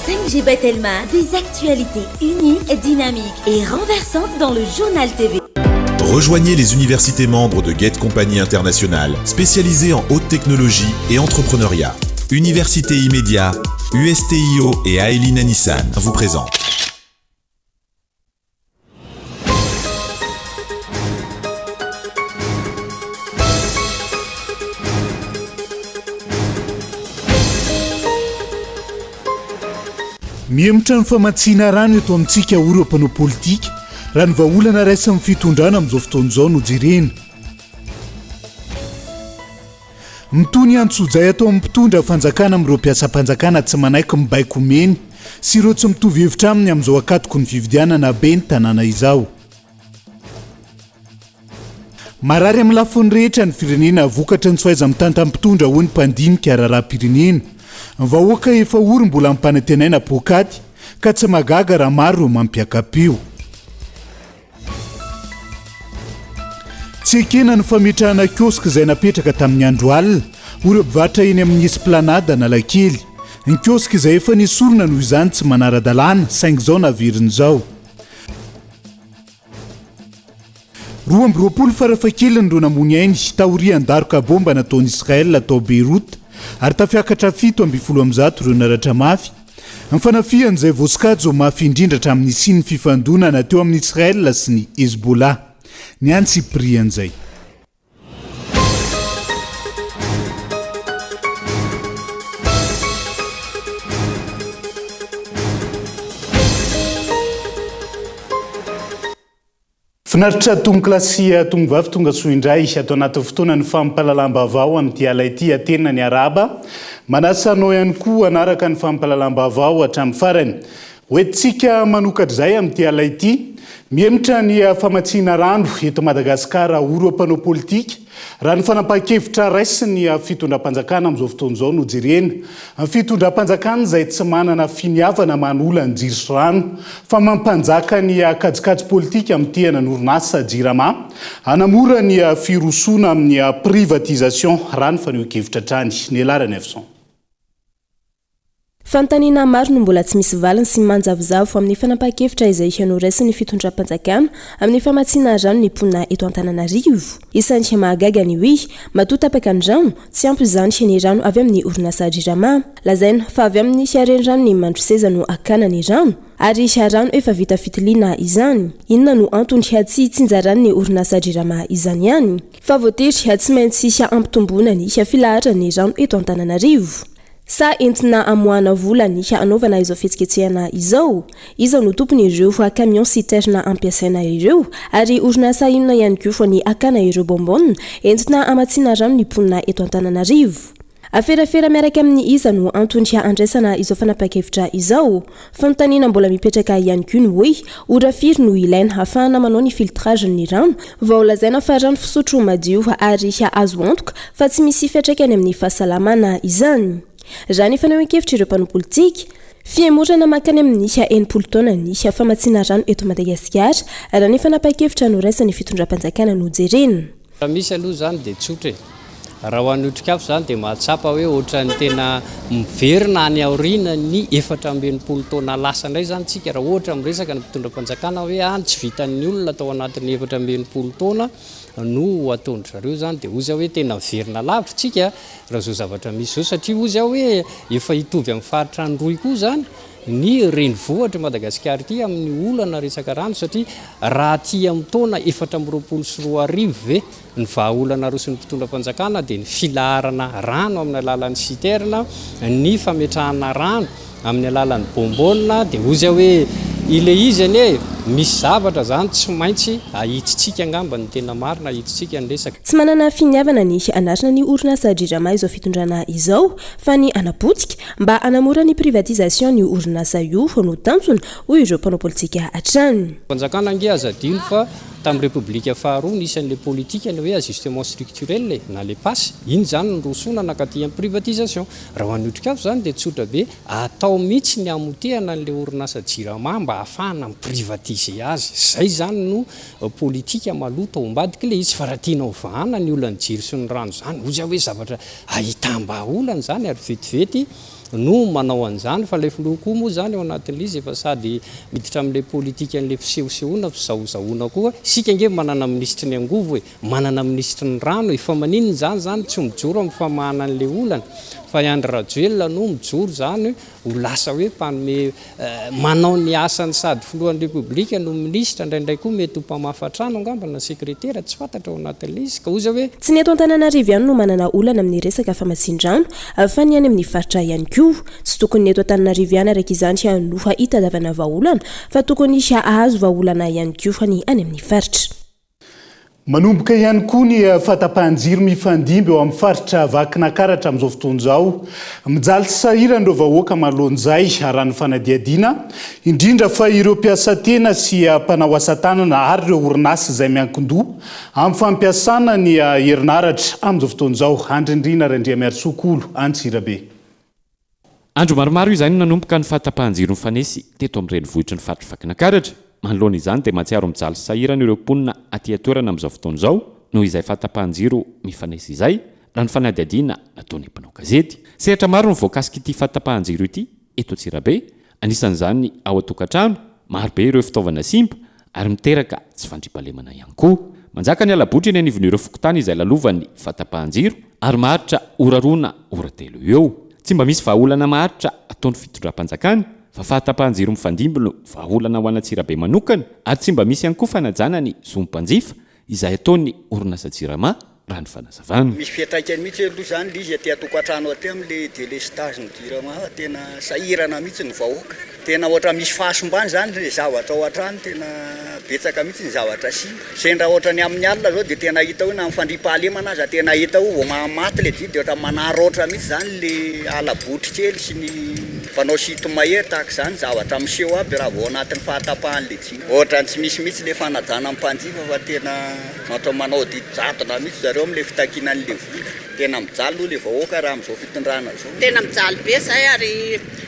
5G by Telma, des actualités uniques, dynamiques et renversantes dans le Journal TV. Rejoignez les universités membres de Gate Company International, spécialisées en haute technologie et entrepreneuriat. Université Immédiat, USTIO et Aelina Nissan vous présentent. Mihemotra ny famatsiana rano eto amintsika hoy ireo mpanao politika raha ny vahaolana raisin'ny fitondrana amin'izao fotoana izao no jerena. Mitohy ny antsojay atao amin'ny mpitondra fanjakana amin'ireo mpiasam-panjakana tsy manaiky ny baiko omeny sy ireo tsy mitovy hevitra aminy amin'izao ankatoky ny fifidianana ben'ny tanàna izao. Marary amin'ny lafiny rehetra ny firenena vokatry ny tsy fahaiza-mitantan'ny mpitondra hoy ny mpandinika raharaham-pirenena. Ny vahoaka efa ory mbola ampanantenaina poakaty ka tsy mahagaga raha maro ireo mampiaka-peo. Tsy ekena ny fametrahana kioska izay napetraka tamin'ny andro alina, hoy ireo mpivarotra eny amin'ny Esplanade Analakely. Ny kioska izay efa nesorina noho izany tsy manara-dalàna, saingy izao naverina izao. 22 farafahakeliny ireo namoy ny ainy taorian'ny daroka baomba nataon'i Israel tao Beyrouth ary tafiakatra 117 ireo naratra mafy. Ny fanafihana izay voasokajy ho mafy indrindra hatramin'ny nisian'ny fifandonana teo amin'i Israel sy ny Hezbollah. Ny antsipirian'izay. Finaritra tompokolahy sy tompovavy tonga soa indray ato anatin'ny fotoanan'ny fampahalalam-baovao amin'ity ala ity Atena ny arahaba. Manasa anao ihany koa hanaraka ny fampahalalam-baovao hatramin'ny farany. Hoentintsika manokatra izay amin'ity ala ity. Mihemotra ny famatsiana rano eto Madagasikara ho ireo mpanao politika raha ny fanapahan-kevitra raisin'ny fitondram-panjakana amin'izao fotoana izao no jerena. Ny fitondram-panjakana izay tsy manana finiavana manola ny jiro sy rano fa mampanjaka ny kajikajy politika mitehana ny orinasa Jirama hanamora ny firosoana amin'ny privatisation raha ny fanehoan-kevitra hatrany. Ny Ranaivoson. Fanontaniana maro no mbola tsy misy valiny sy manjavozavo amin'ny fanapahan-kevitra izay noraisin'ny fitondram-panjakana amin'ny famatsiana rano ny mponina eto Antananarivo. Isan'ny mahagaga ny hoe matoa tapaka ny rano, tsy ampy izany ny rano avy amin'ny orinasa Jirama. Lazaina fa avy amin'ny reniranon'i Mandroseza no akana ny rano, ary rano efa vita fitiliana izany. Inona no antony tsy hitsinjaran'ny orinasa Jirama izany ihany? Fa voatery tsy maintsy hampitomboina ny filaharan'ny rano eto Antananarivo. Sa entina hamoahana vola ny hanaovana izao fihetsiketsehana izao? Iza no tompon'ireo camion citerne ampiasaina ireo? Ary orinasa inona ihany koa ny hakana ireo bonbonne entina hamatsiana rano ny mponina eto Antananarivo? Aferafera miaraka amin'ny iza no antony handraisana izao fanapahan-kevitra izao? Fanontaniana mbola mipetraka ihany koa ny hoe ora firy no ilaina hahafahana manao ny filtrage ny rano vao lazaina fa rano fisotro madio ary azo antoka fa tsy misy fiantraikany amin'ny fahasalamana izany. Raha ny fanehoan-kevitr'ireo mpanao politika, fihemorana mankany amin'ny 60 taona ny famatsiana rano eto Madagasikara raha ny fanapahan-kevitra noraisin'ny fitondram-panjakana no jerena. Raha misy aloha izany dia tsotra e. Raha ho an'ny Otrikafo izany dia mahatsapa hoe ohatran'ny tena miverina any aoriana ny 64 taona lasa indray izany tsika raha ohatra miresaka ny mpitondra fanjakana hoe ah tsy vitan'ny olona tao anatin'ny 64 taona no ho ataon-dry zareo izany dia hozy aho hoe tena miverina lavitra tsika raha izao zavatra misy izao satria hozy aho hoe efa hitovy amin'ny faritra Androy koa izany ny renivohitr'i Madagasikara ity amin'ny olana resaka rano satria raha aty amin'ny taona 2024 ve ny vahaolana aroson'ny mpitondra fanjakana dia ny filaharana rano amin'ny alalan'ny citerne, ny fametrahana rano amin'ny alalan'ny bonbonne dia hozy aho hoe ilay izy anie misy zavatra izany tsy maintsy ahitsitsika angamba ny tena marina ahitsitsika ny resaka. Tsy manana finiavana ny hanarina ny orinasa Jirama izao fitondrana izao fa ny hanapotika Mba hanamora ny privatisation ny orinasa io no tanjona, hoy ireo mpanao politika hatrany. Fanjakana ange aza adino fa tamin'ny repoblika faharoa nisy an'ilay politika ny hoe ajustement structurel e, na le pass, iny izany nirosoana nankaty amin'ny privatisation. Raha ho an'ny Otrikafo izany dia tsotra be, atao mihitsy ny hamotehana an'ilay orinasa Jirama mba hahafahana mi-privatiser azy. Izay izany no politika maloto ao ambadik'ilay izy. Fa raha tiana hovahana ny olan'ny jiro sy ny rano izany, hoy aho hoe zavatra Ahitam-bahaolana izany ary vetivety no manao an'izany fa ilay filoha koa moa izany ao anatin'ilay izy efa sady miditra amin'ilay politikan'ilay fisehosehoana, fizahozahoana koa. Isika ange manana minisitry ny angovo e, manana minisitry ny rano e, fa maninona izany izany tsy mijoro amin'ny famahana an'ilay olana fa i Andry Rajoelina no mijoro izany ho lasa hoe mpanome manao ny asany sady filohan'ny Repoblika no minisitra, indraindray koa mety ho mpamafa trano angamba na sekretera, tsy fantatra ao anatin'ilay izy ka hoy izy hoe. Tsy ny eto Antananarivo ihany no manana olana amin'ny resaka famatsian-drano fa ny any amin'ny faritra ihany koa. Tsy tokony ny eto Antananarivo ihany araka izany no hitadiavana vahaolana fa tokony hahazo vahaolana ihany koa ny any amin'ny faritra. Manomboka ihany koa ny fahatapahan-jiro mifandimby ao amin'ny faritra Vakinakaratra amin'izao fotoana izao. Mijaly sy sahirana ireo vahoaka manoloana izay, raha ny fanadihadiana, indrindra fa ireo mpiasa tena sy mpanao asa tanana ary ireo orinasa izay miankin-doha amin'ny fampiasana ny herinaratra amin'izao fotoana izao. Andrindrina Randriamiarisoa Kolo, Antsirabe. Andro maromaro izay no nanomboka ny fahatapahan-jiro nifanesy teto amin'ny renivohitry ny faritr'i Vakinankaratra. Manoloana izany dia mahatsiaro mijaly sy sahirana ireo mponina aty an-toerana amin'izao fotoana izao noho izay fahatapahan-jiro mifanesy izay, raha ny fanadihadiana nataon'ny mpanao gazety. Sehatra maro no voakasik'ity fahatapahan-jiro ity eto Antsirabe, Anisan'izany ny ao an-tokantrano, maro be ireo fitaovana simba ary miteraka tsy fandriampahalemana ihany koa. Manjaka ny hala-botry eny anivon'ireo fokontany izay lalovan'ny fahatapahan-jiro ary maharitra ora roa na ora telo eo. Tsy mba misy vahaolana maharitra ataon'ny fitondram-panjakana fa fahatapahan-jiro mifandimby no vahaolana ho an'Antsirabe manokana ary tsy mba misy ihany koa fanajana ny zon'ny mpanjifa izay ataon'ny orinasa Jirama raha ny fanazavana. Misy fiantraikany mihitsy aloha izany ilay izy aty an-tokantrano aty amin'ilay délestage ny Jirama fa tena sahirana mihitsy ny vahoaka. Tena ohatra misy fahasimbana izany ilay zavatra ao an-trano, tena betsaka mihitsy ny zavatra simba. Sendra ohatra ny amin'ny alina izao dia tena hita hoe na ny fandriampahalemana aza tena hita hoe vao mahamaty ilay jiro dia ohatra manaraotra mihitsy izany ilay hala-botry kely sy ny mpanao sinto-mahery tahaka izany zavatra miseho aby raha vao ao anatin'ny fahatapahan'ilay jiro. Ohatran'ny tsy misy mihitsy le fanajana ny mpanjifa fa tena ohatran'ny manao didy jadona mihitsy zareo amin'le fitakiana an'le vola. Tena mijaly aloha le vahoaka raha amin'izao fitondrana izao. Tena mijaly be zahay ary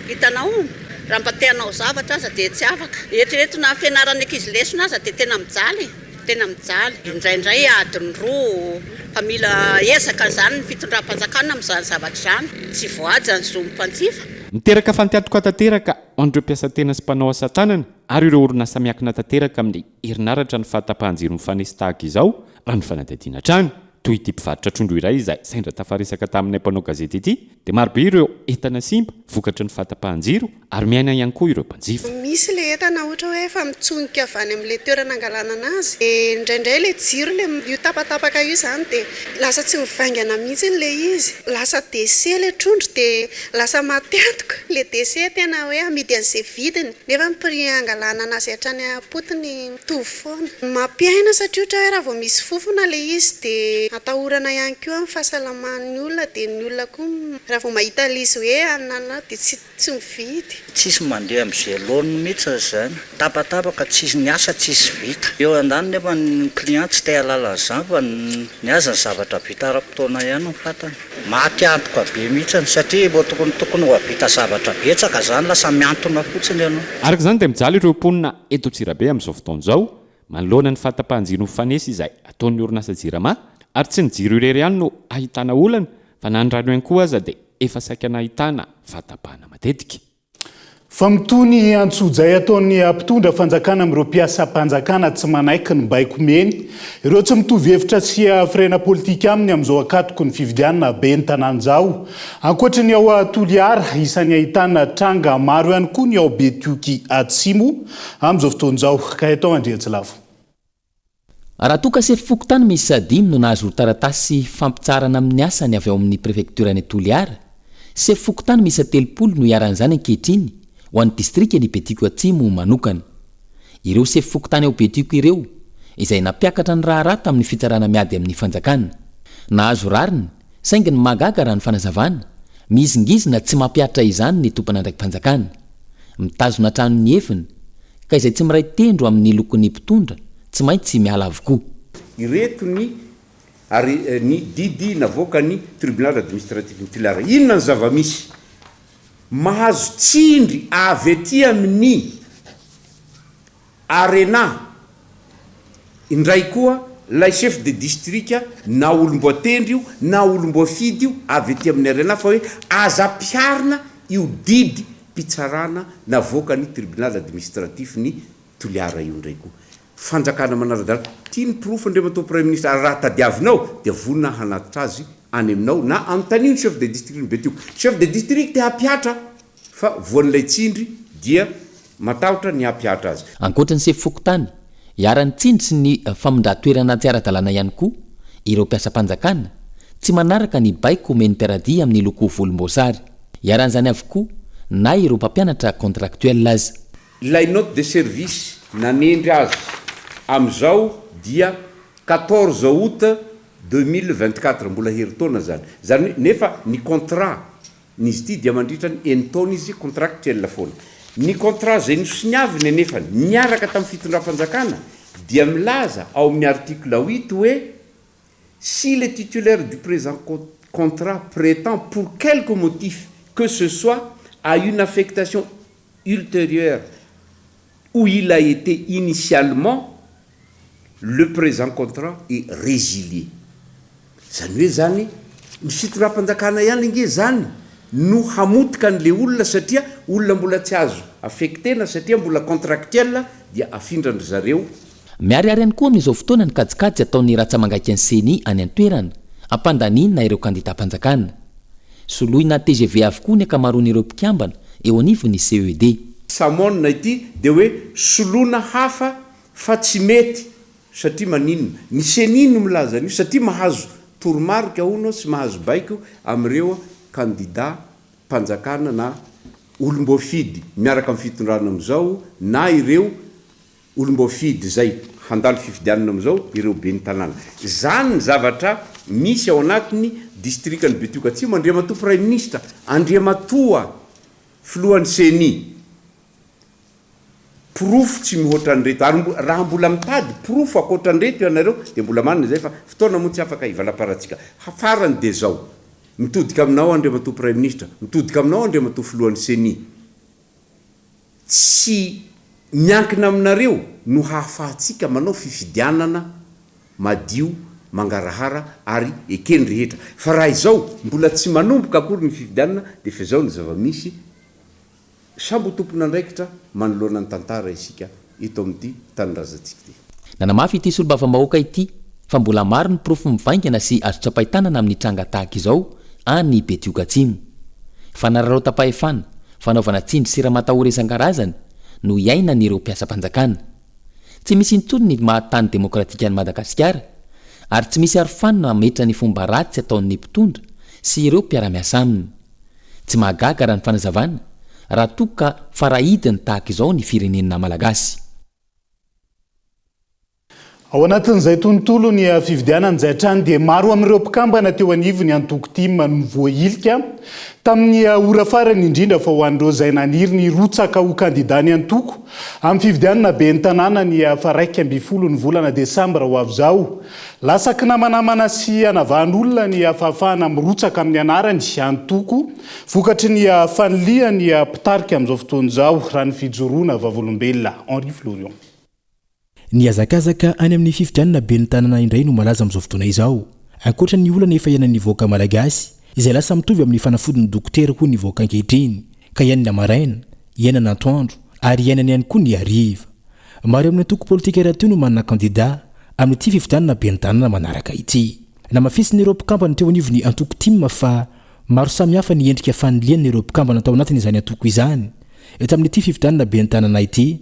hitanao raha mba te hanao zavatra aza dia tsy afaka. Eritrereto na fianaran'ny ankizy lesona aza dia tena mijaly e, tena mijaly. Indraindray adiny roa fa mila ezaka izany ny fitondram-panjakana amin'izany zavatra izany. Tsy voahaja ny zon'ny mpanjifa. Miteraka fantiantoka tanteraka ho an'ireo mpiasa tena sy mpanao asa tanana ary ireo orinasa miankina tanteraka amin'ny herinaratra ny fahatapahan-jiro mifanesy tahaka izao, raha ny fanadihadiana hatrany. Toy ity mpivarotra trondro iray izay sendra tafaresaka taminay mpanao gazety ity, dia marobe ireo entana simba vokatry ny fahatapahan-jiro ary miaina ihany koa ireo mpanjifa. Misy ilay entana ohatra hoe efa mitsonika avy any amin'ilay toerana angalana anazy dia indraindray ilay jiro ilay io tapatapaka io izany dia lasa tsy mivaingana mihitsy ilay izy, lasa déchet ilay trondro dia lasa maty antoka ilay déchet tena hoe amidy an'izay vidiny nefa ny prix angalana anazy hatrany am-potony mitovy foana. Mampiaina satria ohatra hoe raha vao misy fofona ilay izy dia atahorana ihany koa amin'ny fahasalaman'ny olona dia ny olona koa raha vao mahita an'ilay izy hoe anana dia tsy tsy mividy. Tsisy mandeha amzay laoniny mihitsy zany, tapatapaka tsisy ny asa tsisy vita. Eo andaniny nefa ny client tsy te hahalala an'izany fa ny azy ny zavatra vita ara-potoana ihany no fantany. Maty antoka be mihitsy satria vao tokony tokony ho hahavita zavatra betsaka zany lasa mihantona fotsiny ianao. Araka izany dia mijaly ireo mponina eto Antsirabe amin'izao fotoana izao manoloana ny fahatapahan-jiro mifanesy izay ataon'ny orinasa Jirama ary tsy ny jiro irery ihany no ahitana olana fa na ny rano ihany koa aza dia efa saika nahitana fahatapahana matetika. Fa mitohy ny antsojay ataon'ny mpitondra fanjakana amin'ireo mpiasam-panjakana tsy manaiky ny baiko omeny ireo tsy mitovy hevitra sy firehana politika aminy amin'izao ankatoky ny fifidianana ben'ny tanàna izao. Ankoatry ny ao Toliara, isan'ny ahitana tranga maro ihany koa ny ao Betioky Atsimo amin'izao fotoana izao. Gaëtan Andriantsilavo. Raha toa ka sefo fokontany miisa dimy no nahazo taratasy fampitsaharana amin'ny asany avy ao amin'ny prefektiora any Toliara, sefo fokontany miisa 30 no iharan'izany ankehitriny ho an'ny distrikan'i Betioky Atsimo manokana. Ireo sefo fokontany ao Betioky ireo, izay nampiakatra ny raharaha tamin'ny fitsarana miady amin'ny fanjakana. Nahazo rariny, saingy ny mahagaga raha ny fanazavana, mihizingizina tsy mampihatra izany ny tompon'andraiki-panjakana. Mitazona hatrany ny heviny, ka izay tsy miray tendro amin'ny lokon'ny mpitondra tsy maintsy miala avokoa. Ireto ny ary ny didy navoakan'ny Tribunal administratif-n'i Toliara. Inona ny zava-misy? Mahazo tsindry avy aty amin'ny Arena indray koa ilay chef de district na olom-boatendry io na olom-boafidy io avy aty amin'ny Arena fa hoe aza ampiharina. io didy mpitsarana navoakan'ny tribunal administratif ny Toliara io indray koa. Fanjakana manara-dalàna. Ity ny porofo Andriamatoa Praiminisitra ary raha tadiavinao dia vonona hanatitra azy any aminao na anontanio ny chef de district ny Betioky. Chef de district te hampihatra fa voan'ilay tsindry dia matahotra ny hampihatra azy. Ankoatra ny sefo fokontany, iharan'ny tsindry sy ny famindran-toerana tsy ara-dalàna ihany koa ireo mpiasam-panjakana, tsy manaraka ny baiko omen'ny mpiara-dia amin'ny loko volomboasary. Iharan'izany avokoa na ireo mpampianatra contractuel aza. Ilay note de service nanendry azy amin'izao dia 14 août 2024, mbola herintaona izany. Izany hoe nefa ny contrat n'izy ity dia mandritra ny enin-taona izy contractuel foana. Ny contrat izay nosoniaviny anefa niaraka tamin'ny fitondram-panjakana dia milaza ao amin'ny article huit hoe si le titulaire du présent contrat prétend pour quelque motif que ce soit à une affectation ultérieure où il a été initialement, le présent contrat est résilié. Izany hoe izany, ny fitondram-panjakana ihany ange izany no hamotika an'ilay olona satria olona mbola tsy azo affecter-na satria mbola contractuel dia afindran-dry zareo. Miharihary ihany koa amin'izao fotoana ny kajikajy ataon'ny ratsa-mangaikan'ny Ceni any an-toerana, hampandaniana ireo kandidam-panjakana. Soloina tgv avokoa ny ankamaroan'ireo mpikambana eo anivon'ny CED. Samon ity dia hoe soloina hafa fa tsy mety satria maninona? Ny ceni no milaza an'io satria mahazo toromarika hono sy mahazo baiko amin'ireo kandida mpanjakana na olom-boafidy miaraka amin'ny fitondrana amin'izao na ireo Olom-boafidy izay handalo fifidianana amin'izao ireo ben'ny tanàna. Izany ny zavatra misy ao anatin'ny distrikan'i Betioky Atsimo, Andriamatoa Praiminisitra, Andriamatoa Filohan'ny Ceni. Porofo tsy mihoatra an'ireto. Ary raha mbola mitady porofo ankoatra an'ireto ianareo dia mbola manana izay fa fotoana moa tsy afaka hivalaparantsika. Farany dia izao, mitodika aminao Andriamatoa Praiminisitra, mitodika aminao Andriamatoa Filohan'ny Ceni. Tsy miankina aminareo no hahafahantsika manao fifidianana madio, mangarahara ary eken'ny rehetra. Fa raha izao mbola tsy manomboka akory ny fifidianana dia efa izao ny zava-misy, samby ho tompon'andraikitra manoloana ny tantara isika eto amin'ity tanindrazantsika ity. Nanamafy ity solombavambahoaka ity fa mbola maro ny porofo mivaingana sy azo tsapain-tanana amin'ny tranga tahaka izao any Betioky Atsimo. Fanararaotam-pahefana, fanaovana tsindry sy ramatahora isan-karazany no iainan'ireo mpiasam-panjakana. Tsy misy intsony ny maha tany demokratika an'i Madagasikara ary tsy misy arofanina mametra ny fomba ratsy ataon'ny mpitondra sy ireo mpiara-miasa aminy. Tsy mahagaga raha ny fanazavana raha toa ka farahidiny tahaka izao ny firenena malagasy. Ao anatin'izay tontolon'ny fifidianana izay hatrany dia maro amin'ireo mpikambana teo anivon'ny antoko tim no voahilika tamin'ny ora farany indrindra fa ho an'ireo izay naniry ny hirotsaka ho kandida ny antoko amin'ny fifidianana ben'ny tanàna ny faha-11 ny volana desambra ho avy izao. Lasa kinamanamana sy anavahan'olona ny fahafahana mirotsaka amin'ny anarany antoko vokatry ny fanilihan'ny mpitarika amin'izao fotoana izao raha ny fijoroana vavolombelona. Henri Florian. Ny hazakazaka any amin'ny fifidianana ben'ny tanàna indray no malaza amin'izao fotoana izao. Ankoatra ny olana efa iainan'ny vahoaka malagasy, izay lasa mitovy amin'ny fanafodin'ny dokotera hoy ny vahoaka ankehitriny, ka iainana maraina, iainana antoandro, ary iainana ihany koa ny hariva. Maro amin'ny antoko politika rahateo no manana kandida amin'ity fifidianana ben'ny tanàna manaraka ity. Namafisin'ireo mpikambana teo anivon'ny antoko tim fa maro samihafa ny endrika fanilihana ireo mpikambana tao anatin'izany antoko izany tamin'ity fifidianana ben'ny tanàna ity,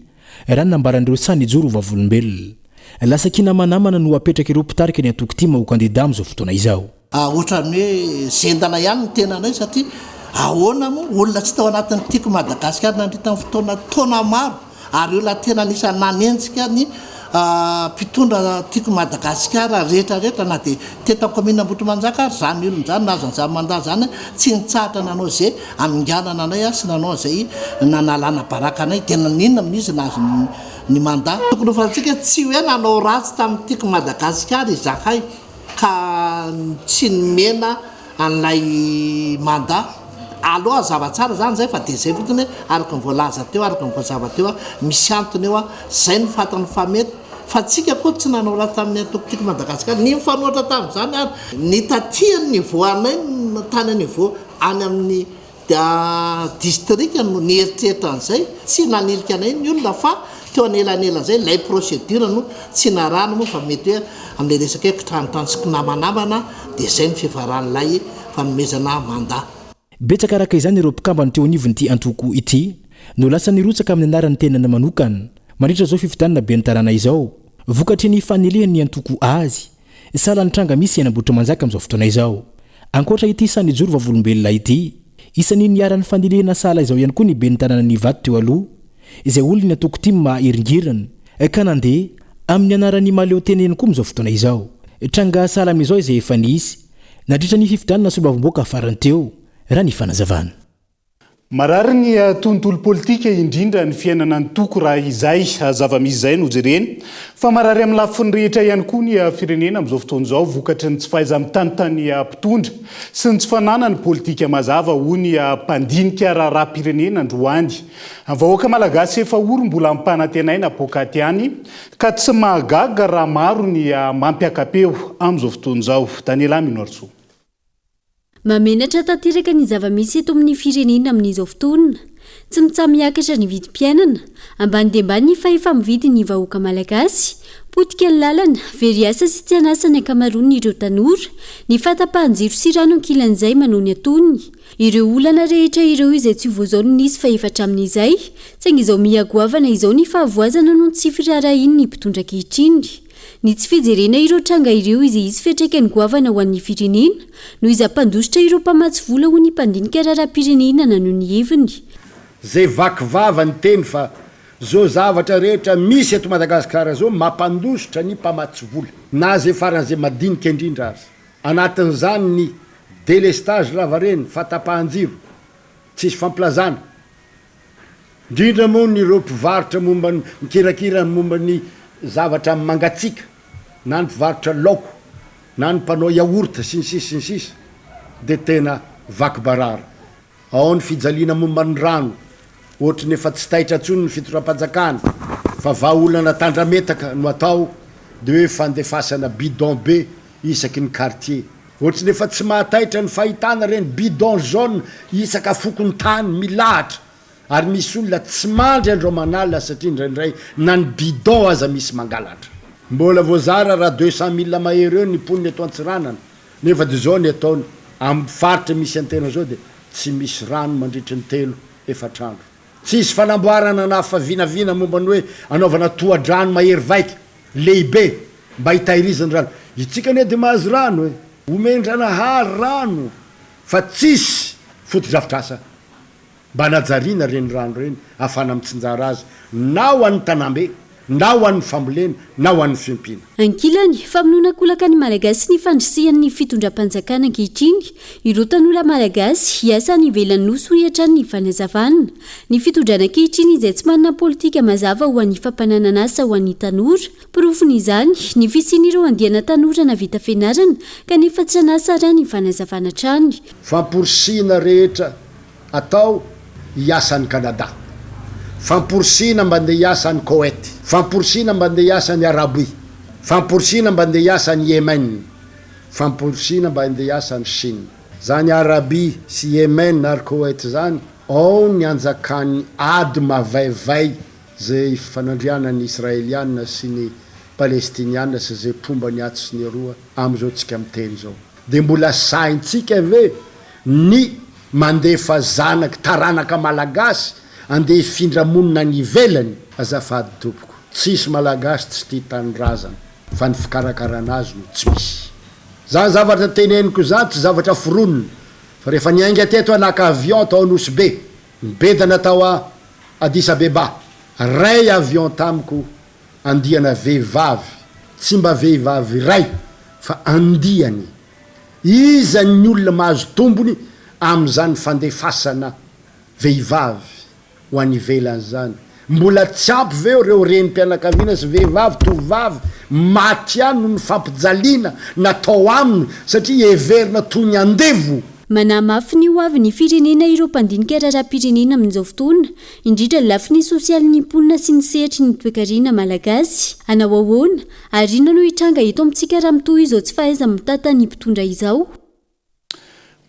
Raha ny nambaran'ireo sahy nijoro ho vavolombelona. Lasa kinamanamana no apetrak'ireo mpitarika ny antoko tim ho kandida amin'izao fotoana izao. Ohatran'ny hoe zendana ihany ny tenanay satria ahoana moa olona tsy tao anatin'ny Tiako Madagasikara nandritra ny fotoana taona maro ary olona tena anisan'ny nanenjika ny mpitondra Tiako Madagasikara rehetra rehetra na dia teto amin'ny kaominina Ambohitrimanjaka ary izany olona izany nahazo an'izany mandat izany tsy nitsahatra nanao izay haminganana anay sy nanao izay nanalana baraka anay dia naninona moa izy nahazo ny mandat. Tokony ho fantatsika tsy hoe nanao ratsy tamin'ny Tiako Madagasikara izahay ka tsy nomena an'ilay mandat. Aleo hazava tsara izany izay fa dia izay fotsiny hoe araka ny voalaza teo, araka ny voazava teo, misy antony eo, izay no fantany fa mety. Fa tsika akory tsy nanao ratsy tamin'ny antoko Tiako Madagasikara. Ny mifanohitra tamin'izany ary ny taty amin'ny niveau anay tany niveau any amin'ny. Dia distrika no nieritreritra an'izay, tsy nanilika anay ny olona fa teo anelanelan'izay ilay procédure no tsy narahana moa fa mety hoe amin'ilay resaka hoe kitranotrano sy kinamanamana dia izay no fiafaran'ilay fanomezana mandat. Betsaka araka izany ireo mpikambana teo anivon'ity antoko ity no lasa nirotsaka amin'ny anaran'ny tenany manokana mandritra izao fifidianana ben'ny tanàna izao, vokatry ny fanilihan'ny antoko azy. Sahala ny tranga misy eny Ambohitrimanjaka amin'izao fotoana izao. Ankoatra ity sahy nijoro vavolombelona ity, isan'ny niharan'ny fanilihana sahala izao ihany koa ny ben'ny tanànan'Ivato teo aloha, izay olon'ny antoko tim maha-hiringiriny, ka nandeha amin'ny anaran'ny mahaleo tena ihany koa amin'izao fotoana izao. Tranga sahala amin'izao izay efa nisy nandritra ny fifidianana solombavambahoaka farany teo, raha ny fanazavana. Marary ny tontolo politika indrindra ny fiainana ny toko raha izay zava-misy izay no jerena. Fa marary amin'ny lafiny rehetra ihany koa ny firenena amin'izao fotoana izao vokatry ny tsy fahaiza-mitantan'ny mpitondra sy ny tsy fananany politika mazava hoy ny mpandinika raharaham-pirenena androany. Vahoaka malagasy efa ory mbola ampanantenaina poakaty ihany ka tsy mahagaga raha maro ny mampiaka-peo amin'izao fotoana izao. Daniela Minoarisoa. Mahamenatra tanteraka ny zava-misy eto amin'ny firenena amin'izao fotoana. Tsy mitsaha-miakatra ny vidim-piainana. Ambany dia ambany ny fahefa-mividy ny vahoaka malagasy. Potika ny lalana, very asa sy tsy an'asa ny ankamaroan'ireo tanora. Ny fahatapahan-jiro sy rano ankilan'izay manao ny ataony. Ireo olana rehetra ireo izay tsy ho voazao no nisy fa efa hatramin'izay, saingy izao miha goavana izao ny fahavoazana noho ny tsy firaharahian'ny mpitondra ankehitriny. Ny tsy fijerena ireo tranga ireo izay hisy fiantraikany goavana ho an'ny firenena, noho izy hampandositra ireo mpamatsy vola hoy ny mpandinika raharaham-pirenena naneho ny heviny. Zay vaky vava niteny fa zao zavatra rehetra misy eto Madagasikara zao mampandositra ny mpamatsy vola na zay faran'izay madinika indrindra aza. Anatin'izany ny délestage lavareny, fahatapahan-jiro, tsisy fampilazana. Indrindra moa ny ireo mpivarotra momba ny mikirakira ny momba ny zavatra mangatsiaka na ny mpivarotra laoko na ny mpanao yaourt sy ny sisa sy ny sisa dia tena vaky barara. Ao ny fijaliana momba ny rano, ohatry ny efa tsy taitra intsony ny fitondram-panjakana fa vahaolana tandrametaka no atao dia hoe fandefasana bidon be isaky ny quartier. Ohatry ny efa tsy mahataitra ny fahitana ireny bidon jaune isaka fokontany milahatra ary misy olona tsy mandry andro aman'alina satria indraindray na ny bidon aza misy mangalatra. Mbola voazara raha 200 mille mahery eo ny mponina eto Antsiranana nefa dia izao ny ataony amin'ny faritra misy antena izao dia tsy misy rano mandritry ny telo efatr'andro. Tsisy fanamboarana na fa vinavina momba ny hoe anaovana tohadrano mahery vaika lehibe mba hitahirizana rano. Itsika anie dia mahazo rano e! Omen-dRanahary rano fa tsisy fotodrafitrasa mba hanajariana ireny rano ireny ahafahana mitsinjara azy na ho an'ny tanàmbe na ho an'ny fambolena na ho an'ny fiompiana. Ankilany, famonoana kolaka ny Malagasy ny fandrisihan'ny fitondram-panjakana ankehitriny ireo tanora Malagasy hiasa any ivelan'ny Nosy hoy hatrany ny fanazavana. Ny fitondrana ankehitriny izay tsy manana politika mazava ho an'ny fampananan'asa ho an'ny tanora. Porofon'izany, ny fisian'ireo andiana tanora nahavita fianarana kanefa tsy an'asa raha ny fanazavana hatrany. Famporisihina rehetra atao hiasa any Canada. Famporisihina mba andeha hiasa any Koety. Famporisihina mba andeha hiasa any Arabie. Famporisihina mba andeha hiasa any Yemen. Famporisihina mba andeha hiasa any Chine. Zany Arabie sy Yemen ary Koety zany, ao ny anjakan'ny ady mavaivay zay ifanandrianan'ny Israeliana sy ny Palestiniana sy zay mpomba ny atsy sy ny aroa amin'izao tsika miteny zao. Dia mbola sahintsika ve ny Mandefa zanaky taranaka malagasy andeha hifindra monina any ivelany? Azafady tompoko, tsisy malagasy tsy tia tanindrazana fa ny fikarakarana azy no tsy misy. Zany zavatra teneniko zany tsy zavatra foronina fa rehefa niainga teto aho naka avion tao Nosy Be, nibedana tao Addis Abeba, ray avion tamiko andiana vehivavy, tsy mba vehivavy iray fa andiany Iza ny olona mahazo tombony amin'izany fandefasana vehivavy ho any ivelany izany? Mbola tsy ampy ve ireo renim-pianakaviana sy vehivavy, tovovavy maty ihany noho ny fampijaliana natao aminy satria heverina toy ny andevo? Manahy mafy ny ho avin'ny firenena ireo mpandinika raharaham-pirenena amin'izao fotoana, indrindra ny lafiny sosialin'ny mponina sy ny sehatry ny toekarena malagasy. Hanao ahoana? Ary inona no hitranga eto amintsika raha mitohy izao tsy fahaiza-mitantan'ny mpitondra izao?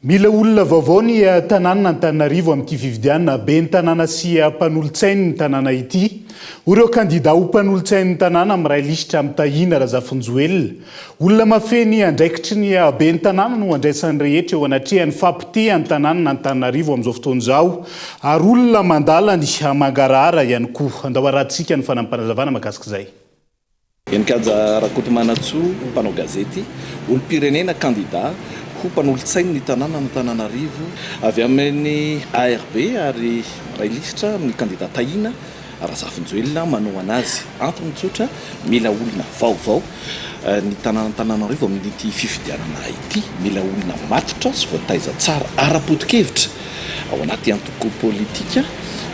Mila olona vaovao ny tanàna Antananarivo amin'ity fifidianana ben'ny tanàna sy mpanolotsain'ny tanàna ity. Ho ireo kandida ho mpanolotsain'ny tanàna miray lisitra amin'i Tahina Razafinjoelina. Olona mafehy ny andraikitry ny ben'ny tanàna no andraisan'ny rehetra eo anatrehan'ny fahapotehan'ny tanàna Antananarivo amin'izao fotoana izao ary olona mandala ny mangarahara ihany koa. Andao harahantsika ny fanampinazavana mahakasika izay. Heninkaja Rakotomanantsoa, mpanao gazety, olom-pirenena kandida ho mpanolotsain'ny tanànan'Antananarivo avy amin'ny ARB ary miray lisitra amin'ny kandida Tahina Razafinjoelina manohana azy. Antony tsotra, mila olona vaovao ny tanàn'Antananarivo amin'ity fifidianana ity. Mila olona matotra sy voataiza tsara ara-poto-kevitra ao anaty antoko politika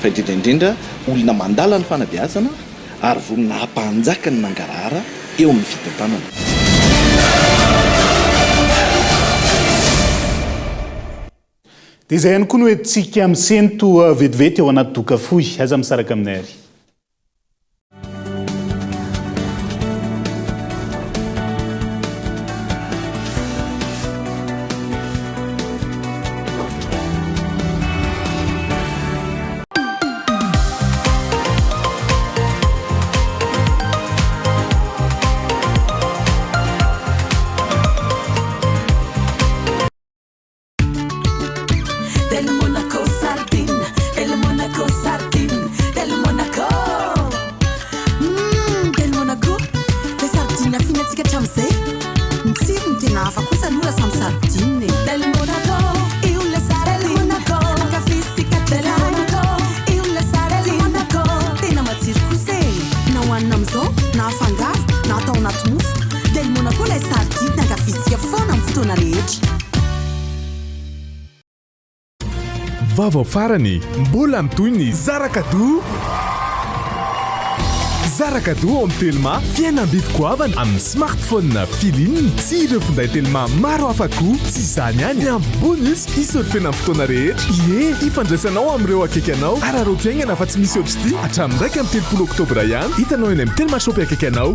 fa indrindra indrindra olona mandala ny fanabeazana ary vonona hampanjaka ny mangarahara eo amin'ny fitantanana. Dia izay ihany koa no entintsika misento vetivety ao anaty doka fohy. Aza misaraka aminay ary. Del Monaco sardine, Del Monaco sardine, Del Monaco. Hum, Del Monaco, ilay sardine fihinantsika hatramin'izay. Ny tsirony tena hafa kosa aloha raha samy sardine e. Del Monaco, io ilay sardine. Del Monaco, ankafizintsika hatrany. Del Monaco, io ilay sardine. Del Monaco, tena matsiro kosa e. Na hohanina amin'izao, na afangaro, na atao anaty mofo. Del Monaco ilay sardine ankafizintsika foana amin'ny fotoana rehetra. Vaovao farany, mbola mitohy ny Zara Cadeau! Zara Cadeau ao amin'ny Telma, fihenam-bidy goavana amin'ny smartphone Feeline sy ireo finday Telma maro hafa koa. Tsy izany ihany, miampy bonus hisurfena amin'ny fotoana rehetra. Ie, hifandraisanao amin'ireo akaiky anao. Araraoty haingana fa tsy misy ohatr'ity hatramin'ny 31 oktobra ihany. Hitanao eny amin'ny Telma Shop akaiky anao.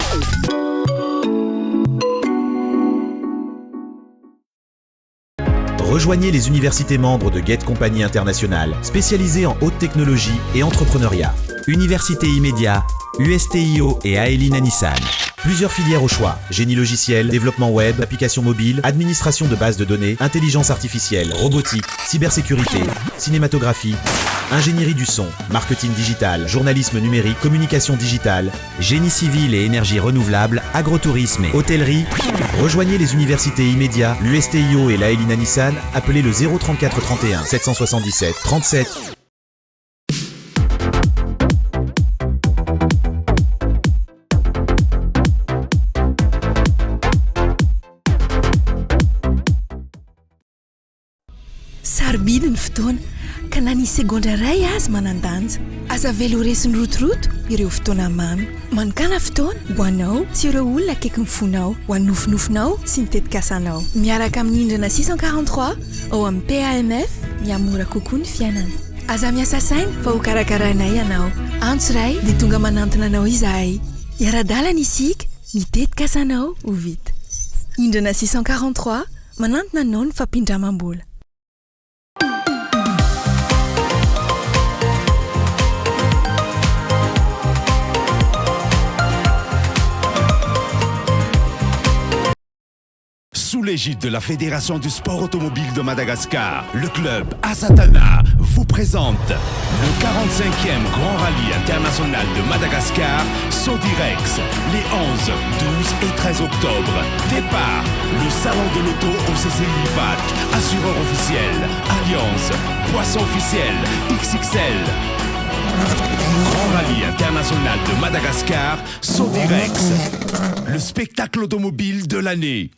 Rejoignez les universités membres de Get Company International, spécialisées en haute technologie et entrepreneuriat. Université Immédiat, USTIO et Aelina Nissan. Plusieurs filières au choix. Génie logiciel, développement web, applications mobiles, administration de bases de données, intelligence artificielle, robotique, cybersécurité, cinématographie, ingénierie du son, marketing digital, journalisme numérique, communication digitale, génie civil et énergie renouvelable, agrotourisme et hôtellerie. Rejoignez les universités immédiats, l'USTIO et l'Aelina Nissan, appelez le 034 31 777 37. Sarobidy ny fotoana, ka na ny segondra iray aza manan-danja. Aza avela ho resin'ny rotoroto ireo fotoana mamy. Manokàna fotoana ho anao sy ireo olona akaikin'ny fonao, ho an'ny nofinofinao sy ny tetikasanao. Miaraka amin'ny Indrana 643 ao amin'ny PAMF, mihamora kokoa ny fiainana. Aza miasa saina fa hokarakarainay ianao. Antso iray dia tonga manantona anao izahay. Hiara-dalana isika, ny tetikasanao ho vita. Indrana 643. Manantona anao ny fampindramam-bola. Sous l'égide de la Fédération du sport automobile de Madagascar, le club Asatana vous présente le 45e Grand Rallye International de Madagascar, Sodirex, les 11, 12 et 13 octobre. Départ, le salon de l'auto au CCI VAT, assureur officiel, Alliance, Poisson officiel, XXL. Grand Rallye International de Madagascar, Sodirex, le spectacle automobile de l'année.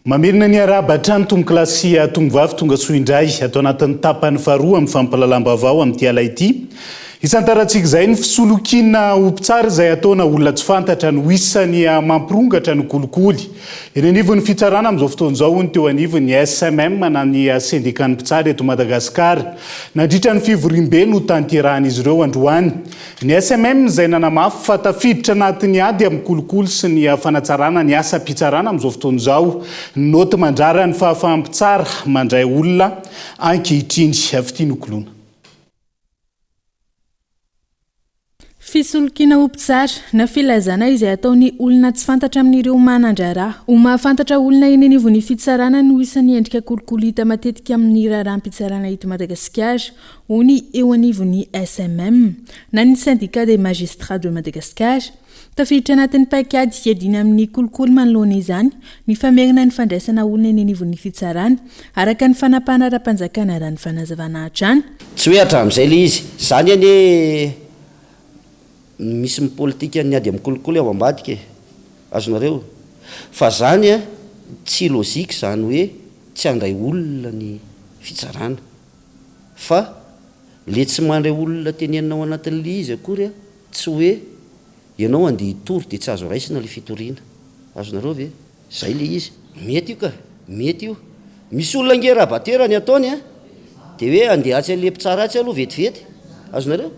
Mamerina ny arahaba hatrany tompokolahy sy tompovavy tonga soa indray ato anatin'ny tapany faharoa amin'ny fampahalalam-baovao amin'ity ala ity. Isantarantsika izay ny fisolokiana ho mpitsara izay ataona olona tsy fantatra no isan'ny mampirongatra ny kolikoly eny anivon'ny fitsarana amin'izao fotoana izao, hoy ny teo anivon'ny SMM na ny sendikan'ny mpitsara eto Madagasikara nandritra ny fivoriambe notanterahan'izy ireo androany. Ny SMM izay nanamafy fa tafiditra anatin'ny ady amin'ny kolikoly sy ny fanatsarana ny asam-pitsarana amin'izao fotoana izao ny naoty mandrara ny fahafahan'ny mpitsara mandray olona ankehitriny. Fitia Nokoloana. Fisolokiana ho mpitsara na filazana izay ataon'ny olona tsy fantatra amin'ireo manan-draharaha ho mahafantatra olona eny anivon'ny fitsarana no isan'ny endrika kolikoly hita matetika amin'ny raharaham-pitsarana eto Madagasikara, hoy ny eo anivon'ny SMM, na ny Syndicat des Magistrats de Madagascar. Tafiditra anatin'ny paikady hiadiana amin'ny kolikoly manoloana izany ny famerina ny fandraisana olona eny anivon'ny fitsarana, araka ny fanapahana ara-panjakana raha ny fanazavana hatrany. Tsy hoe hatramin'izay ilay izy. Izany anie misy ny politikan'ny ady amin'ny kolikoly ao ambadika e. Azonareo? Fa izany an, tsy logique izany hoe tsy handray olona ny fitsarana. Fa le tsy mandray olona tenenina ao anatin'ilay izy akory an, Tsy hoe ianao andeha hitory dia tsy azo raisina ilay fitoriana. Azonareo ve? Zay ilay izy. Mety io ka! Mety io. Misy olona ange rabatera ny ataony an! Dia hoe andeha atsy an'ilay mpitsara atsy aloha vetivety. Azonareo?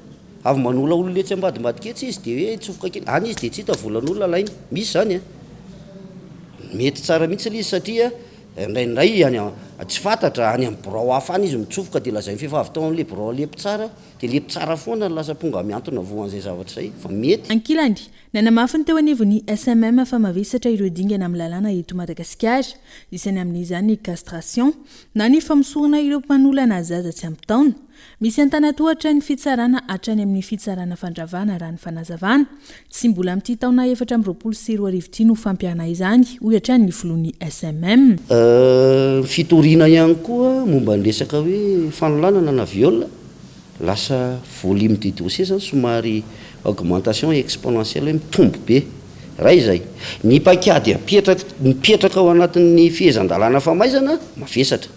Avy manola olona etsy ambadimbadika etsy izy dia hoe hitsofoka kely. Any izy dia tsy hita volan'olona alainy. Misy izany an! Mety tsara mihitsy ilay izy satria indraindray any tsy fantatra, any amin'ny birao hafa any izy mitsofoka dia lazainy f'efa avy tao amin'ilay birao an'ilay mpitsara. Dia le mpitsara foana no lasa tonga mihantona voan'izay zavatra izay fa mety. Ankilany, nanamafy ny teo anivon'ny SMM fa mavesatra ireo dingana amin'ny lalàna eto Madagasikara. Isany amin'izany ny castration, na ny famosorana ireo mpanolana zaza tsy ampy taona. Misy antanatohatra ny fitsarana hatrany amin'ny fitsarana fandravana raha ny fanazavana. Tsy mbola amin'ity taona 2024 ity no fampiharana izany, hoy hatrany ny filohan'ny SMM. Ny fitoriana ihany koa momba ny resaka hoe fanolanana na viol, lasa volume du dossier zany somary augmentation exponentielle hoe mitombo be. Iray izay. Ny paikady apetraka mipetraka ao anatin'ny fehezan-dalàna famaizana, mavesatra.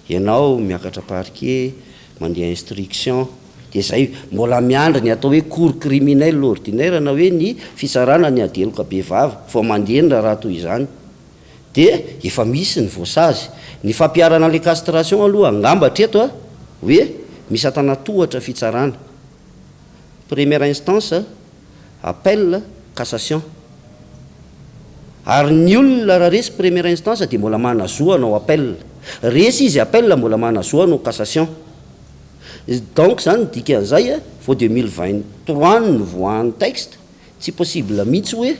Ianao miakatra parquet, mandeha instruction, dia izay. Mbola miandry ny atao hoe cour criminelle ordinaire na hoe ny fitsarana ny ady heloka bevava vao mandeha ny raharaha toy izany. Dia efa misy ny voasazy. Ny fampiharana an'ilay castration aloha angamba hatreto a, hoe misy antanatohatra fitsarana. Première instance, appel, cassation. Ary ny olona raha resy première instance dia mbola manana zo hanao appel. Resy izy appel mbola manana zo hanao cassation. Donc zany ny dikan'izay vao 2023 no nivoahan'ny texte, tsy possible mihitsy hoe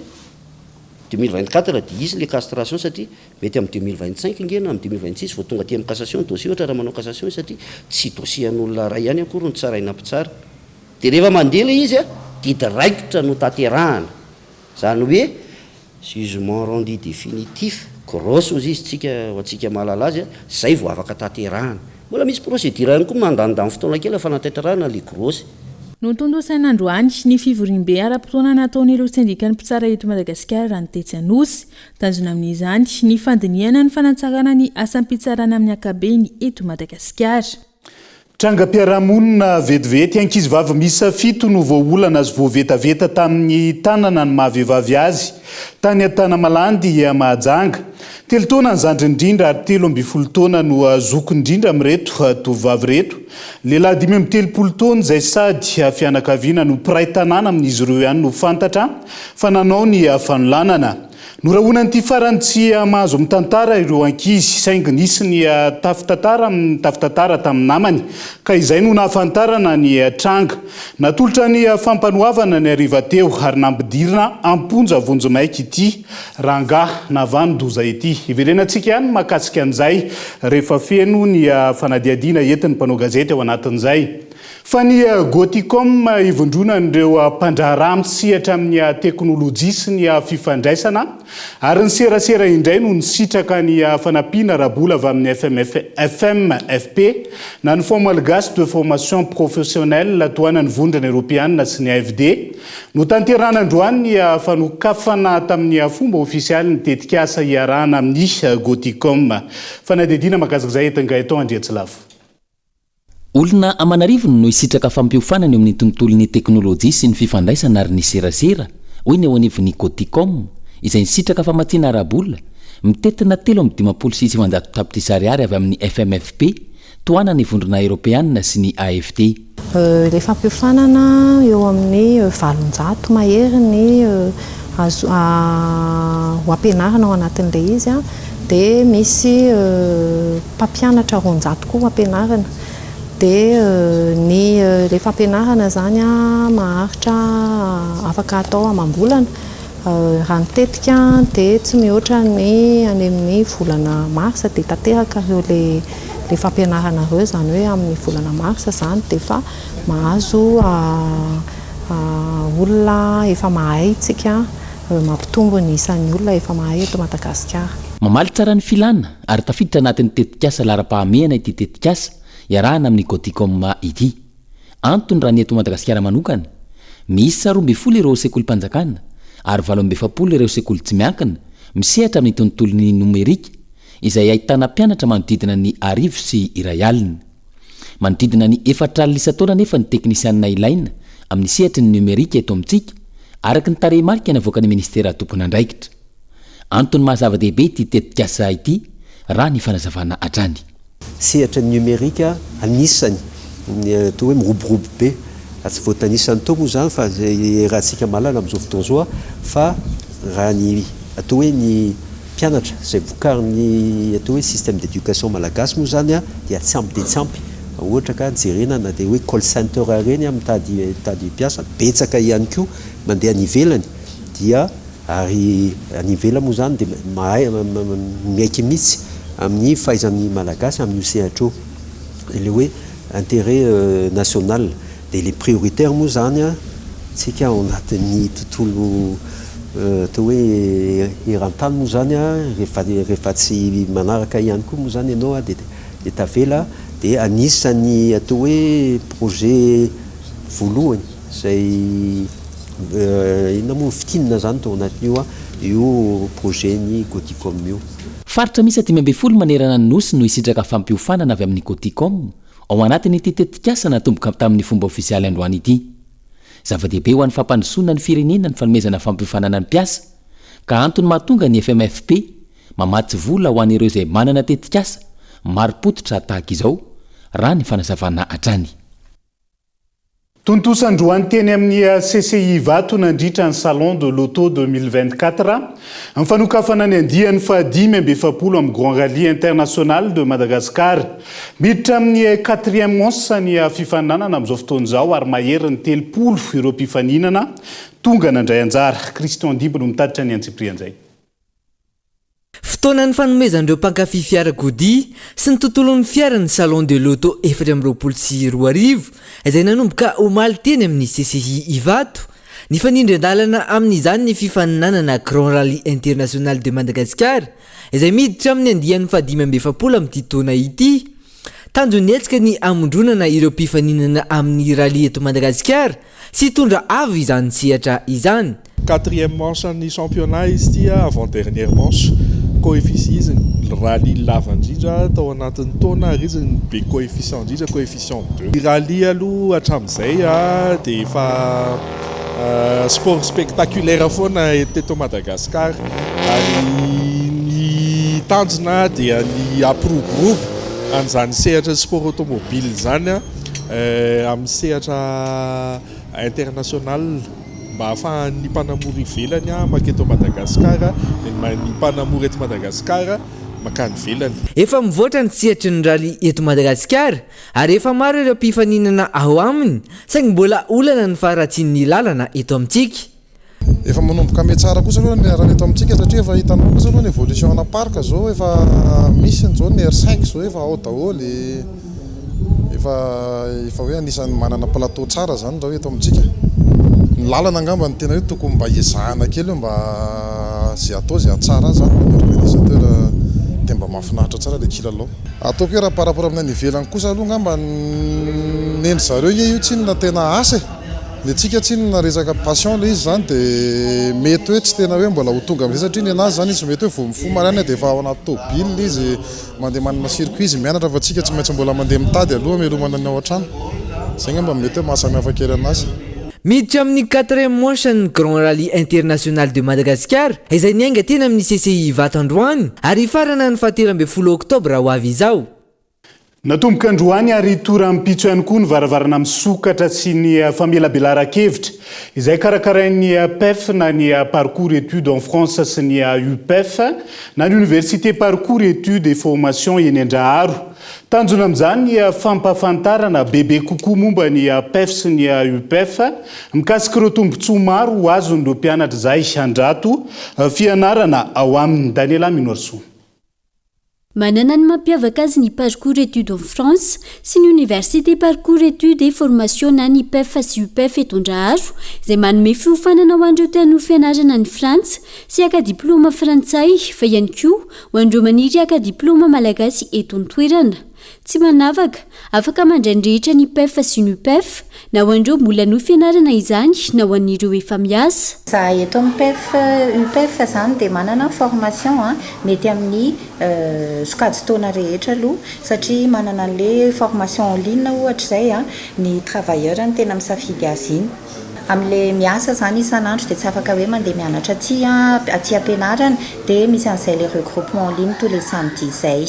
2024 dia hisy le castration satria mety amin'ny 2025 nge na amin'ny 2026 vao tonga aty amin'ny cassation ny dossier ohatra raha manao cassation izy satria tsy dossier an'olona iray ihany akory no tsaraina mpitsara. Dia rehefa mandeha ilay izy didy raikitra no tanterahana. Izany hoe jugement rendu définitif, grosse hozy izy tsika ho antsika mahalala azy, izay vao afaka tanterahana. Mbola misy procédure ihany koa mandanindany fotoana kely fanatanterahana ilay grosse. Notontosaina androany ny fivoriambe ara-potoana nataon'ireo sendikan'ny mpitsara eto Madagasikara raha ny tetsy Anosy. Tanjona amin'izany ny fandinihana ny fanatsarana ny asam-pitsarana amin'ny ankabeny eto Madagasikara. Trangam-piarahamonina vetivety, ankizivavy miisa fito no voaolana sy voavetaveta tamin'ny tanana ny maha vehivavy azy, tany Antanamalandy, Mahajanga. Telo taona ny zandriny indrindra ary 13 taona no zokiny indrindra amin'ireto tovovavy ireto. Lehilahy 35 taona izay sady fianakaviana no mpiray tanàna amin'izy ireo ihany no fantatra fa nanao ny fanolanana. Norahonan'ity farany tsy mahazo mitantara ireo ankizy, saingy nisy ny tafitantara tafitantara tamin'ny namany, ka izay no nahafantarana ny tranga. Natolotra ny fampanoavana ny hariva teo ary nampidirina am-ponja vonjimaika ity rangahy nahavanon-doza ity. Hiverenantsika ihany ny mahakasika an'izay rehefa feno ny fanadihadiana entin'ny mpanao gazety ao anatin'izay. Fa ny Goticom, ivondronan'ireo mpandraharaha misehatra amin'ny teknolojia sy ny fifandraisana ary ny serasera indray no nisitraka ny fanampiana ara-bola avy amin'ny FMF, FMFP, na ny Fonds Malgache de Formation Professionnelle tohanan'ny Vondrona Eoropeana sy ny AFD. Notanterahina androany ny fanokafana tamin'ny fomba ofisialy ny tetikasa iarahana amin'ny Goticom. Fanadihadiana mahakasika izay entin'i Gaëtan Andriantsilavo. Olona aman'arivony no hisitraka fampiofanana eo amin'ny tontolon'ny teknolojia sy ny fifandraisana ary ny serasera, hoy ny eo anivon'ny Coticom, izay nisitraka famatsiana ara-bola mitentina 953 tapitrisa ariary avy amin'ny FMFP, tohanan'ny Vondrona Eoropeanina sy ny AFD. Ilay fampiofanana eo amin'ny 800 mahery ny azo ho ampianarina ao anatin'ilay izy dia misy mpampianatra 200 koa ho ampianarina dia ny ilay fampianarana izany maharitra afaka atao amam-bolana Raha ny tetika dia tsy mihoatra ny any amin'ny volana marsa dia tanteraka ireo ilay fampianarana ireo, izany hoe amin'ny volana marsa izany dia efa mahazo olona efa mahay isika, mampitombo ny isan'ny olona efa mahay eto Madagasikara. Mamaly tsara ny filàna ary tafiditra anatin'ny tetikasa laharam-pahamehana ity tetikasa iarahana amin'ny Goticom ity. Antony raha ny eto Madagasikara manokana, miisa 12 ireo sekolim-panjakana ary 48 ireo sekoly tsy miankina misehatra amin'ny tontolon'ny nomerika izay ahitana mpianatra manodidina ny 1100. Manodidina ny 40 isan-taona anefa ny teknisianina ilaina amin'ny sehatry ny nomerika eto amintsika, araka ny tarehimarika navoakan'ny minisitera tompon'andraikitra. Antony maha zava-dehibe ity tetikasa ity raha ny fanazavana hatrany. Sehatra ny numérique anisany ny atao hoe miroborobo be, raha tsy voatanisa ny tao moa izany fa izay iarahantsika mahalala amin'izao fotoana izao fa raha ny atao hoe ny mpianatra izay vokarin'ny atao hoe système d'éducation malagasy moa izany dia tsy ampy dia tsy ampy raha ohatra ka jerena na dia hoe call center ireny mitady mitady mpiasa, betsaka ihany koa mandeha any ivelany dia Ary any ivelany moa izany dia mahay miaiky mihitsy amin'ny fahaizan'ny Malagasy amin'io sehatra io. Ilay hoe intérêt national. Dia ilay prioritaire moa izany an, tsika ao anatin'ny tontolo atao hoe eran-tany moa izany an, rehefa rehefa tsy manaraka ihany koa moa izany ianao an, dia tavela. Dia anisan'ny atao hoe projet voalohany izay Inona moa ny fitinina zany tao anatin'io io projet ny Goticom io? Faritra miisa 15 manerana ny Nosy no hisitraka fampiofanana avy amin'ny Goticom ao anatin'ity tetikasa natomboka tamin'ny fomba ofisialy androany ity. Zava-dehibe ho an'ny fampandrosoana ny firenena ny fanomezana fampiofanana ny mpiasa ka antony mahatonga ny FMFP mamatsy vola ho an'ireo izay manana tetikasa marim-pototra tahaka izao, raha ny fanazavana hatrany. Tontosa androany teny amin'ny CCI Ivato nandritra ny Salon de l'Auto 2024 ny fanokafana ny andiany faha-45 amin'ny Grand Rallye International de Madagascar. Miditra amin'ny quatrième manche ny fifaninanana amin'izao fotoana izao ary maherin'ny 30 ireo mpifaninana tonga nandray anjara. Christian Dimby no mitatitra ny antsipirian'izay. Fotoanan'ny fanomezan'ireo mpankafy fiarakodia sy ny tontolon'ny fiara ny Salon de l'Auto 2024 izay nanomboka omaly teny amin'ny CCI Ivato. Nifanindry an-dalana amin'izany ny fifaninanana Grand Rallye International de Madagascar izay miditra amin'ny andiany faha-45 amin'ity taona ity. Tanjon'ny hetsika ny hamondronana ireo mpifaninana amin'ny rallye eto Madagasikara sy hitondra avo izany sehatra izany. Quatrième manche an'ny championnat izy ity, avant dernière manche. Coeffici izy ny rallye lava indrindra tao anatin'ny taona ary izy ny be coefficient indrindra, coefficient deux. Ny rallye aloha hatramin'izay dia efa sport spectaculaire foana teto Madagascar ary ny tanjona dia ny hampiroborobo an'izany sehatra sport automobile izany amin'ny sehatra international mba hahafahan'ny mpanamory ivelany manketo Madagascar, ny mpanamory eto Madagascar mankany ivelany. Efa mivoatra ny sehatry ny rallye eto Madagasikara ary efa maro ireo mpifaninana ao aminy saingy mbola olana ny faharatsian'ny lalana eto amintsika. Efa manomboka mihatsara kosa aloha ny rallye eto amintsika satria efa hitanao kosa aloha ny évolution ana parc zao efa misy ny zao ny R5 zao efa ao daholo efa efa hoe anisan'ny manana plateau tsara zany raha hoe eto amintsika. Ny lalana angamba no tena hoe tokony mba hiezahana kely hoe mba ze atao ze hahatsara azy zany ny organisateur dia mba mahafinaritra tsara le kilalao. Ataoko hoe raha par rapport amin'ny any ivelany kosa aloha angamba ny nen-dry zareo nge io tsinona tena asa e! Ny antsika tsinona resaka passion ilay izy izany dia mety hoe tsy tena hoe mbola ho tonga amin'izay satria ny anazy izany izy mety hoe vao mifoha maraina dia efa ao anaty tôbila izy mandeha manana circuit izy mianatra fa antsika tsy maintsy mbola mandeha mitady aloha hamelomana ny ao an-trano. Izay angamba no mety hoe mahasamihafa kely anazy. Miditra amin'ny quatrième manche an'ny Grand Rallye International de Madagascar izay niainga teny amin'ny CCI Ivato androany ary hifarana ny faha 13 oktobra ho avy izao. Natomboka androany ary torampitso ihany koa ny varavarana misokatra sy ny famelabelaran-kevitra izay karakarain'ny PEF na ny Parcours Études en France sy ny UPEF na ny Université Parcours Études et Formation eny Andraharo. Tanjona amin'izany ny fampahafantarana bebe kokoa momba ny PEF sy ny UPEF mikasika ireo tombontsoa maro ho azon'ireo mpianatra izay handrato fianarana ao aminy. Daniela Minoarisoa. Manana ny mampiavaka azy ny Parcours Études en France sy ny Université Parcours Études et Formation na ny PEF sy UPEF eto Andraharo izay manome fiofanana ho an'ireo te hanohy fianarana any Frantsa sy haka diplaoma frantsay fa ihany koa ho an'ireo maniry haka diplaoma malagasy eto an-toerana. Tsy manavaka, afaka mandray ny rehetra ny PEF sy ny UPEF, na ho an'ireo mbola hanohy fianarana izany na ho an'ireo efa miasa. Izahay eto amin'ny PEF, UPEF izany dia manana formation mety amin'ny sokajin-taona rehetra aloha satria manana an'ilay formation en ligne ohatra izay, ny travailleur no tena misafidy azy iny. Amin'ilay miasa izany isan'andro dia tsy afaka hoe mandeha mianatra aty aty am-pianarana dia misy an'izay ilay regroupement en ligne tous les samedis izay.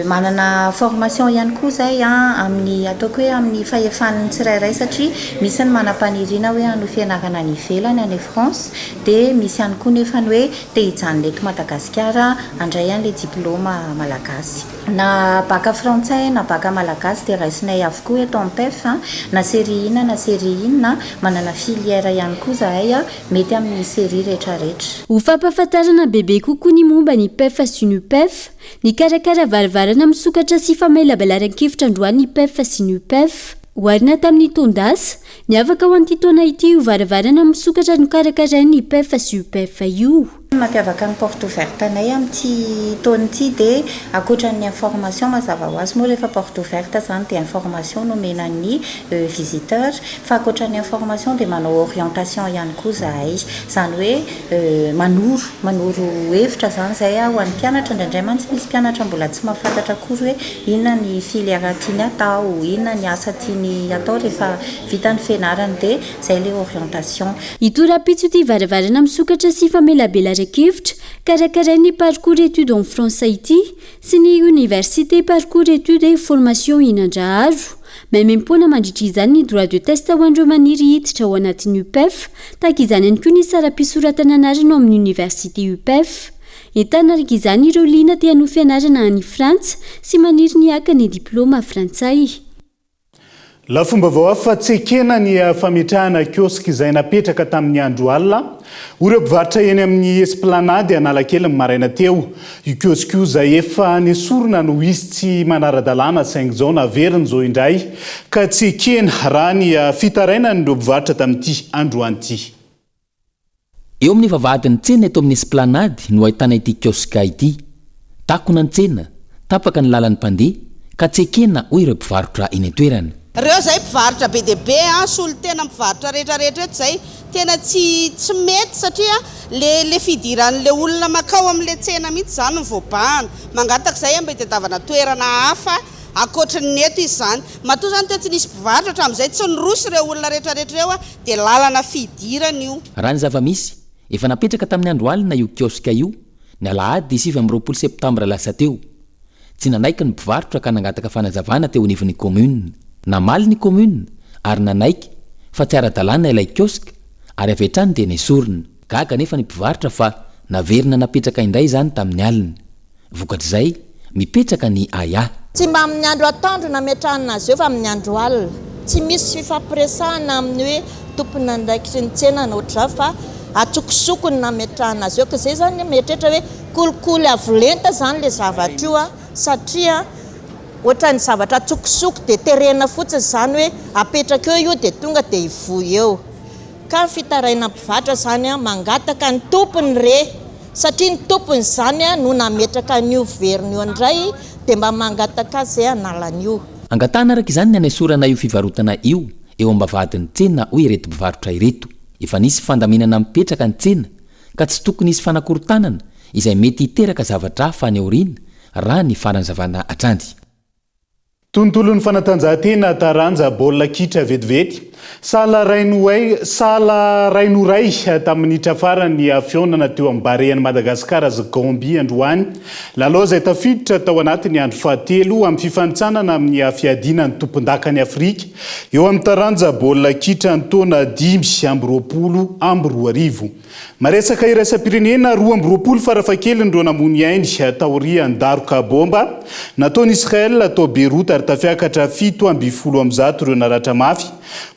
Manana formation ihany koa izay amin'ny ataoko hoe amin'ny fahefan'ny tsirairay satria misy ny manam-paniriana hoe hanohy fianarana any ivelany any France dia misy ihany koa nefa ny hoe te hijanona eto Madagasikara handray an'ilay diplaoma malagasy. Na baka frantsay na baka malagasy dia raisinay avokoa eto amin'ny PEF, na série inona na série inona, manana filière ihany koa izahay mety amin'ny série retraretra. Ho fampahafantarana bebe kokoa ny momba ny PEF sy ny UPEF, nikarakara varavarana misokatra sy famelabelaran-kevitra androany ny PEF sy ny UPEF. Oharina tamin'ny taon-dasa, niavaka ho an'ity taona ity io varavarana misokatra nokarakarain'ny PEF sy UPEF io. Ny mampiavaka ny porte ouverte anay amin'ity taona ity dia ankoatra ny information mazava ho azy moa rehefa porte ouverte izany dia information no omena ny visiteur fa ankoatra ny information dia manao orientation ihany koa izahay. Izany hoe manoro, manoro hevitra izany izahay ho an'ny mpianatra, indraindray mantsy misy mpianatra mbola tsy mahafantatra akory hoe inona ny filière tiany hatao, inona ny asa tiany hatao rehefa vita ny fianarany dia Izay ilay orientation. Ito rahampitso ity varavarana misokatra sy famelabelaran-kevitra karakarain'ny Parcours Études en France ity sy ny Université Parcours Études et Formation eny Andraharo. Maimaimpoana mandritra izany ny droit de test ho an'ireo maniry hiditra ao anatin'ny UPEF, tahaka izany ihany koa ny saram-pisoratana anarana ao amin'ny Université UPEF. Entanina araka izany ireo liana te hanohy fianarana any Frantsa sy maniry ny haka ny diplaoma frantsay. Lafim-baovao hafa, tsy ekena ny fametrahana kiosque izay napetraka tamin'ny andro alina ho ireo mpivarotra eny amin'ny Esplanade Analakely ny maraina teo. Io kiosque io izay efa nesorina noho izy tsy manara-dalàna saingy izao naverina izao indray ka tsy ekena raha ny fitarainan'ireo mpivarotra tamin'ity androany ity. Eo amin'ny vavahadin'ny tsena eto amin'ny Esplanade no ahitana ity kioska ity. Takona ny tsena, tapaka ny lalan'ny mpandeha, ka tsy ekena hoy ireo mpivarotra eny an-toerana. Reo zay mpivarotra be dia be an, solontena mpivarotra rehetra rehetra eto zay, tena tsy tsy mety satria le le fidiran'le olona makao amle tsena mihitsy zany no voabahana, mangataka zay mba hitadiavana toerana hafa ankoatry ny eto izy zany, matoa zany teo tsy nisy mpivarotra hatramin'izay, tsy niroso ireo olona rehetra rehetra ireo an, Dia lalana fidirana io. Raha ny zava-misy, efa napetraka tamin'ny andro alina io kioska io, ny alahady 29 septambra lasa teo. Tsy nanaiky ny mpivarotra ka nangataka fanazavana teo anivon'ny commune. Namaly ny commune ary nanaiky fa tsy ara-dalàna ilay kioska ary avy hatrany dia nesorina. Gaga anefa ny mpivarotra fa naverina napetraka indray izany tamin'ny alina. Vokatr'izay, mipetraka ny ahiahy. Tsy mba amin'ny andro atoandro nametrahana azy eo fa amin'ny andro alina. Tsy misy fifampiresahana amin'ny hoe tompon'andraikitry ny tsena na ohatr'izany fa atsokosoko ny nametrahana azy eo. Ka izay izany mieritreritra hoe kolikoly avo lenta izany ilay zavatra io satria ohatran'ny zavatra atsokosoko dia terena fotsiny izany hoe apetraka eo io dia tonga dia hivoy eo. Ka ny fitarainan'ny mpivarotra izany mangataka ny tompony re satria ny tompony izany no nametraka an'io veriny io indray dia mba mangataka azy zay hanala an'io. Angatahana araka izany ny hanesorana io fivarotana io eo am-bavahadin'ny tsena hoy ireto mpivarotra ireto. Efa nisy fandaminana mipetraka ny tsena ka tsy tokony hisy fanakorontanana izay mety hiteraka zavatra hafa any aoriana raha ny fanazavana hatrany. Tontolon'ny fanatanjahantena taranja baolina kitra vetivety. Sahala Rainoay sahala Rainoray tamin'ny minitra farany ny fihaonana teo amin'ny Barean'i Madagasikara sy Gambie androany. Lalao izay tafiditra tao anatin'ny andro fahatelo amin'ny fifanintsanana amin'ny fiadiana ny tompondakan'i Afrika eo amin'ny taranja baolina kitra ny taona 2025. Maresaka iraisam-pirenena, 22 farafahakeliny ireo namoy ny ainy taorian'ny daroka baomba nataon'i Israel tao Beyrouth ary tafiakatra 117 ireo naratra mafy.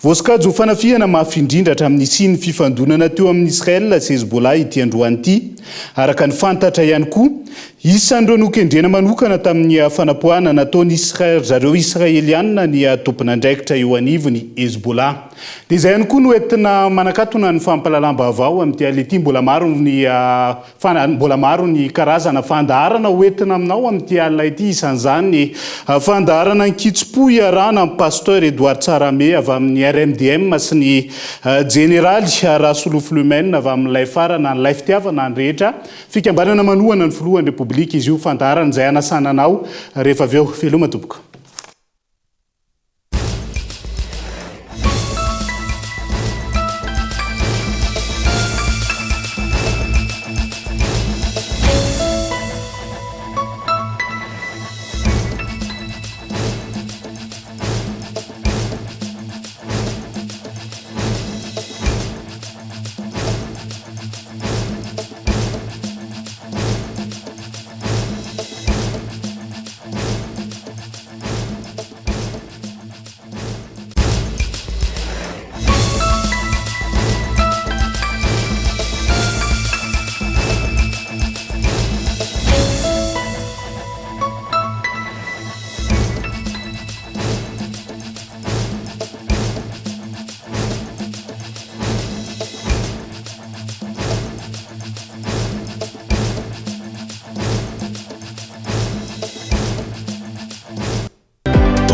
Voasokajy ho fanafihana mafy indrindra hatramin'ny nisian'ny fifandonana teo amin'i Israel sy Hezbollah ity androany ity. Araka ny fantatra ihany koa, isan'ireo nokendrena manokana tamin'ny fanapoahana nataon'i zareo Israelianina ny tompon'andraikitra eo anivon'ny Hezbollah. Dia izay ihany koa no entina manakatona ny fampahalalam-baovao amin'ity alina ity. Mbola maro ny mbola maro ny karazana fandaharana ho entina aminao amin'ity alina ity. Isan'izany ny fandaharana an-kitsim-po iarahana amin'i Pasteur Edouard Tsarahame avy amin'ny RMDM sy ny Jeneraly Rasolofo Lumen avy amin'ilay farana ny Lay Fitiavana ny rehetra. Fikambanana manohana ny Filohan'ny Repoblika izy io. Fandaharana izay hanasana anao rehefa avy eo. Veloma tompoko.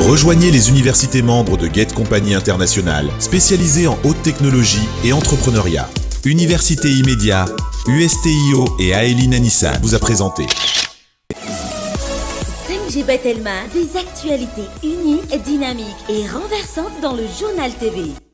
Rejoignez les universités membres de Gate Company International, spécialisées en haute technologie et entrepreneuriat. Université Immédiat, USTIO et Aelina Nissan vous a présenté. 5G Batelma, des actualités uniques, dynamiques et renversantes dans le journal TV.